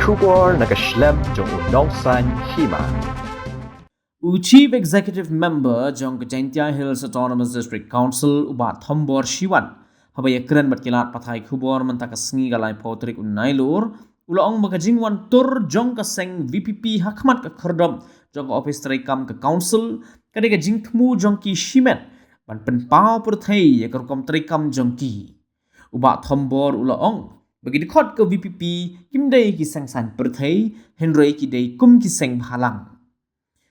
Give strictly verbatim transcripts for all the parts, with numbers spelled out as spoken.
Khubor na ka shlem jong u Nongsaiñ Hima. U Chief Executive Member jong ka Jaintia Hills Autonomous District Council, u Bah Thombor Shiwan, haba ïakren bad ki lad pathai khubor mynta ka sngi ka laiphew tarik u Nailur, u la ong ba ka jingwan tur jong ka seng V P P ha khmat ka khyrdop jong ka ophis treikam ka council ka dei ka jingthmu jong ki shimet ban pynpaw pyrthei ïa ka rukom treikam jong ki. U Bah Thombor u la ong ba ki dkhot ka V P P kim dei ki seng saiñ pyrthei, hynrei ki dei kum ki seng bhalang.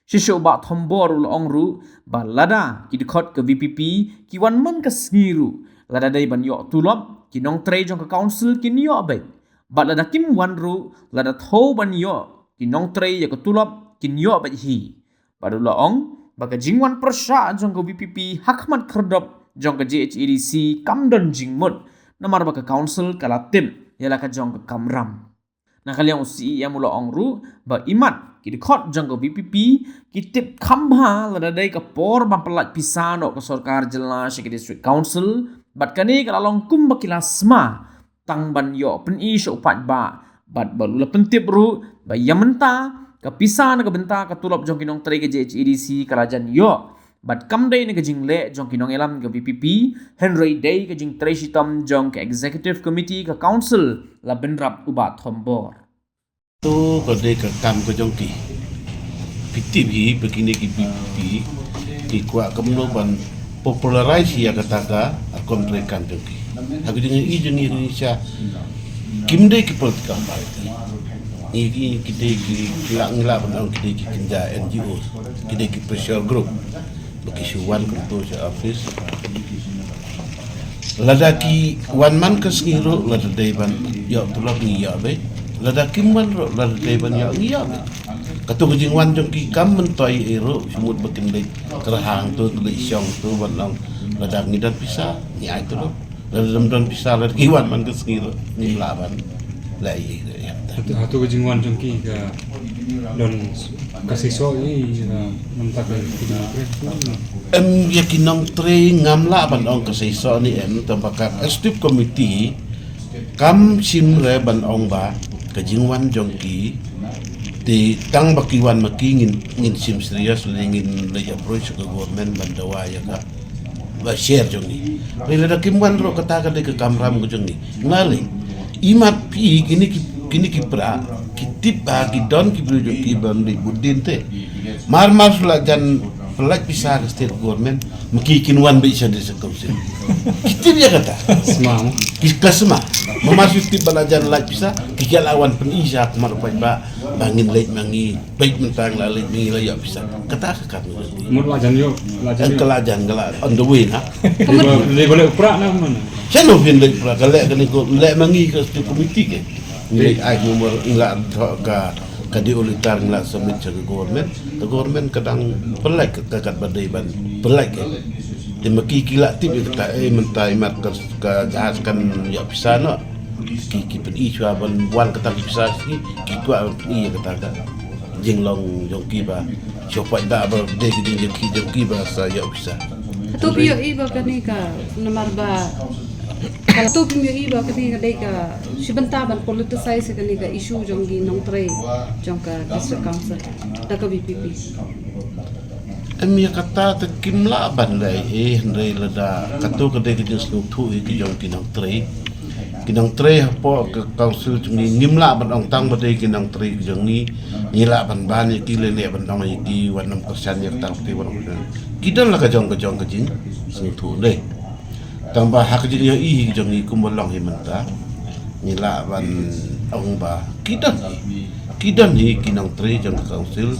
Shisha u Bah Thombor u la ong ruh ba lada ki dkhot ka V P P ki wan man ka sngi ruh, lada dei ban ïoh tulop, ki nongtrei jong ka council kin ïoh beit. Bad lada kim wan ruh, lada thew ban ïoh ki nongtrei ïa ka tulop, kin ïoh beit hi. Bad u la ong ba ka jingwan pyrshah jong ka V P P ha khmat khyrdop jong ka J H A D C kam don jingmut, namar ba ka council ka la tip ïa la ka jong ka kamram. Na ka liang u C E M u la ong ruh ba imat ki dkhot jong ka V P P ki tip kham bha lada dei ka por ban pyllait pisa noh ka sorkar jylla sha ka district council, bad kane ka la long kumba ki la sma tang ban ïoh pyni sha u paidbah. Bad ba u la pyntip ruh ba ïa mynta ka pisa na ka bynta ka tulop jong ki nongtrei ka J H A D C ka la jan ïoh, bad kam dei na ka jingleh jong ki nongïalam ka V P P, hynrei dei ka jingtrei shitom jong ka executive committee ka council, la bynrap u Bah Thombor. To ka dei ka kam ka jong ki. Phi tip hi ba kine ki V P P ki kwah kumno ban popularize ïa kata ka rukom treikam jong ki. Ha ka jingïohi jong ngi ruh shisha, kim dei ki political party. Ngi ki, ki dei ki, ki la, ngi lah ban ong ki dei ki kynja N G O, ki dei ki pressure group ba ki shu wan kumto sha office. Lada ki wan man ka sngi ruh, lada dei ban ïoh tulop ngi ïoh beit. Lada kim wan ruh, lada dei ban ïoh ngi ïoh beit. Kato ka jingwan jong ki kam myntoi ei ruh, shu mut ba kin leit kyrhang to, kin leit shong to ban ong lada ngi don pisa ngi ai tulop. Lada ym don pisa, lada ki wan man ka sngi ruh, ngim lah ban leh ei ei ruh ïa kata. Hato, hato ka jingwan jong ki ka don ka seisoh ei, eh, mynta ka, ka jingwan. Em, ïa ki nongtrei ngam lah ban ong ka seisoh ne em, tang ba ka executive committee kam shim re ban ong ba ka jingwan jong ki, te tang ba ki wan ma ki ngin, ngin shim serious, lane ngin leit approach ka government ban dawa ïa ka ba share jong ngi. Hynrei lada kim wan ruh, kata ka dei ka kamram ka jong ngi. Nga lei, imat phi, kine ki, kine ki para ki tip ba ki don ki briew jong ki ban leit bud dien te. Mar mar shu la jan pyllait pisa ka state government, ma ki kin wan beit sha district council. Ki tip ïa kata. Sma mo. Ki ka sma. Mar mar shu tip ba la jan lait pisa, ki ki la wan pyni sha khmat u paidbah ba ngin leit ma ngi. Beit mynta ngi la leit, ngi la ïoh pisa. Kata ka kat ngi. Mut la jan ïoh, la jan ïoh. Ka la jan, ka la on the way na. Dei ba, dei ba leh u pra na kumno? Shano phin leit pra, ka leh kane ko, leh ma ngi ka state committee ke. Ngi leit ai number, ngi la thoh ka, ka D O letter, ngi la submit sha ka government. Ka government ka dang pynlait ka, ka kat ba dei ban pynlait ke. Te ma ki ki la tip ïa kata, eh, mynta imat ka, ka jahaj kan ïoh pisa noh. Ki, ki pyni shuwa ban wan kata ka pisa ki, ki kwah ban pyni ïa kata ka jinglong jong ki ba shu pait da ba dei ka jingjia ki jong ki ba sa ïoh pisa. Hato phi ïohi ba kane ka namar ba, hato phi ïohi ba kane ka dei ka shi bynta ban politicize kane ka issue jong ki nongtrei jong ka district council da ka V P P? Em, ïa kata te kim lah ban leh ei, hynrei lada kato ka dei ka jingsngewthuh ïa ki jong ki nongtrei. Ki nongtrei hapoh ka council jong ngi ngim lah ban ong tang ba dei ki nongtrei ki jong ngi, ngi lah ban ban ïa ki lane ban ong ïa ki wan nym kyrshan ïa kata, ki wan nym kyrshan. Ki don la ka jong ka jong ka jingsngewthuh dei. Tang ba ha ka jingïohi jong ngi kumba long hi mynta, ngi lah ban ong ba ki don hi, ki don hi ki nongtrei jong ka council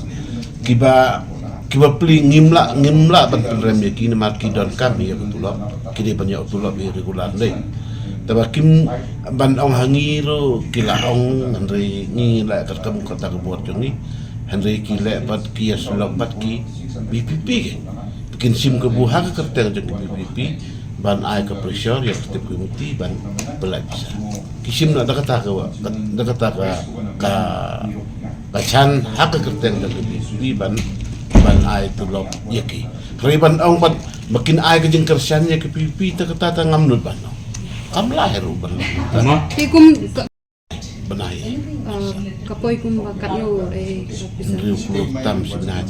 kiba, kiba plie, ngim lah, ngim lah ban pynrem ïa ki namar ki donkam ïa ka tulop, ki dei ban ïoh tulop ïa regular dei. Te ba kim ban ong ha ngi ruh ki la ong, hynrei ngi la kat kam kata ka bor jong ngi, hynrei ki leh bad ki ïasyllok bad ki V P P ke. Kin shim kabu ha ka kyrteng jong ki V P P ban ai ka pressure ïa ka executive committee ban pynlait pisa. Ki shim na da kata ka, da kata ka, ka, ka chan ha ka kyrteng jong ki V P P ban, ban ai tulop ïa ki. Hynrei ban ong ban ba kin ai ka jingkyrshan ïa ki V P P, da kata ta ngam nud ban ong. Kam lah ruh ban ong. Te kum ka Bnai. Ah, ka poi kumba katno, eh, ka pisa? Hynriew phew tam shi bnai.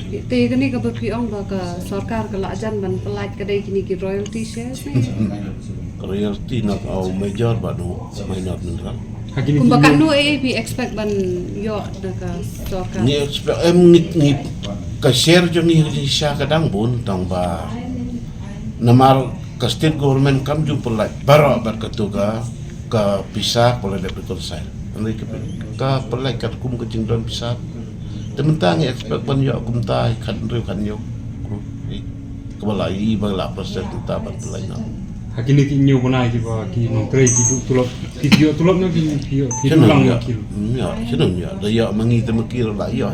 Te kane kaba phi ong ba ka sorkar ka la jan ban pyllait ka dei kine ki royalty shares ne? Royalty na ka, oh, major bad u minor mineral. Kumba katno, eh, phi expect ban ïoh na ka sorkar? Ngi expect, em, ngi, ngi, ka share jong ngi, ngi sha ka dang bun tang ba namar ka state government kam ju pyllait baroh bad katu ka, ka pisa ka la dep reconcile. Hynrei ka, ka pyllait katkum ka jingdon pisa. Te mynta ngi expect ban ïoh kumta khathynriew khathynñiew. Kaba la ïohi ba la process kumta ban pyllait noh. Ha kine ki hynñiew bnai kiba ki nongtrei ki duh tulop, ki ïoh tulop ne ki, ki ïoh, ki duh lang ma ki? Ïoh, shano ïoh? Da ïoh ma ngi te ma ki ruh la ïoh.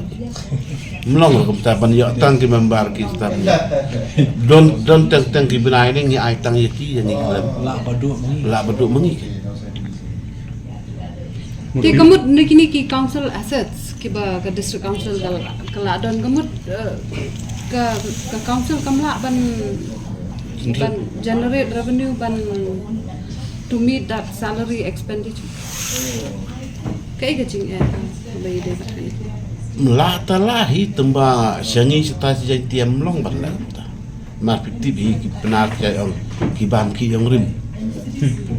Mlong ruh kumta ban ïoh tang ki member ki stad. Don, don teng teng ki bnai ne ngi ai tang ïa ki, ïa ngi ki lem. Lah ba duh ma ngi. Lah ba duh ma ngi. Te ka mut na kine ki council assets kiba ka district council ka, ka la don, ka mut, eh, ka, ka council kam lah ban, ban generate revenue ban to meet that salary expenditure. Kaei ka jingeh, eh, ba ïadei bad kane? Lah ta lah hi, tang ba sha ngi sha ta sha Jaintia mlong ban leh kumta. Mar phi tip hi ki Pnar ki ong ki bam ki ong rim.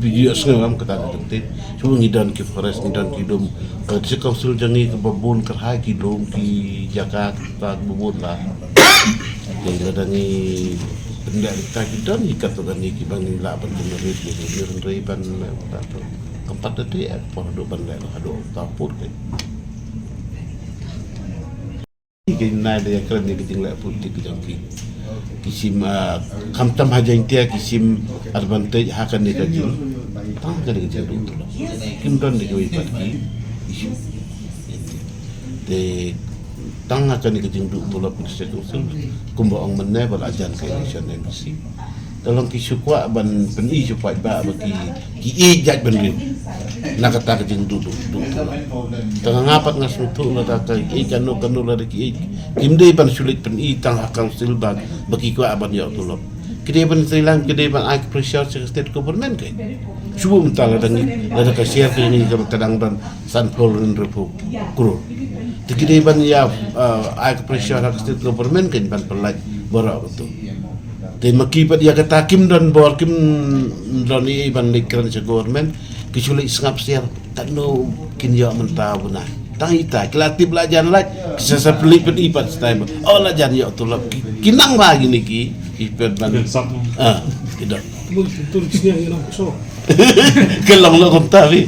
Phi ïohsngew em kata ka kyntien? Shu ngi don ki forest, ngi don ki dum. Ka district council jong ngi kaba bun kyrhai ki dum, ki jaka kata kaba bun la. Te lada ngi pynleh kita ki don hi kata ka ngi kiba ngi lah ban generate ïa ki hynrei ban, eh, kata tu. Kam pat da te, eh, por haduh ban leh haduh ta pur ke. Ki nai da ïa kren ïa ka jingleh politik ka jong ki. Ki shim, ah, khamtam ha Jaintia ki shim advantage ha kane ka jing. Tang kane ka jingduh tulop. Kim don da kiwei pat ki issue. Te tang ha kane ka jingduh tulop ki state council. Kumba ong mynne ba la jan ka election M D C. Te long ki shu kwah ban pyni shu paidbah ba ki, ki ïeit jait bynriew na kata ka jingduh, duh, duh tulop. Te nga pat nga sngewthuh lada ka ïeit kano kano lada ki ïeit, kim dei ban shu leit pyni tang ha council ba, ba ki kwah ban ïoh tulop. Ki dei ban seilang, ki dei ban ai ka pressure sha ka state government ke. Shu mynta lada ngi, lada ka share ka ngi ka dang don sanphew hynriewphew klur. Te ki dei ban ïa, uh, ai ka pressure ha ka state government ke ban pyllait baroh katu. Te ma ki pat ïa kata kim don bor, kim don ei ei ban leit kren sha government, ki shu leit sngap sher, katno kin ïoh mynta bnai. Tang ita ki la tip la jan lait, ki sa sa pynleit pat i pat stai ba, oh, la jan ïoh tulop, ki, ki nang ba kine ki, ki pet ban. Ah, ki don. Ka long lo kumta bi.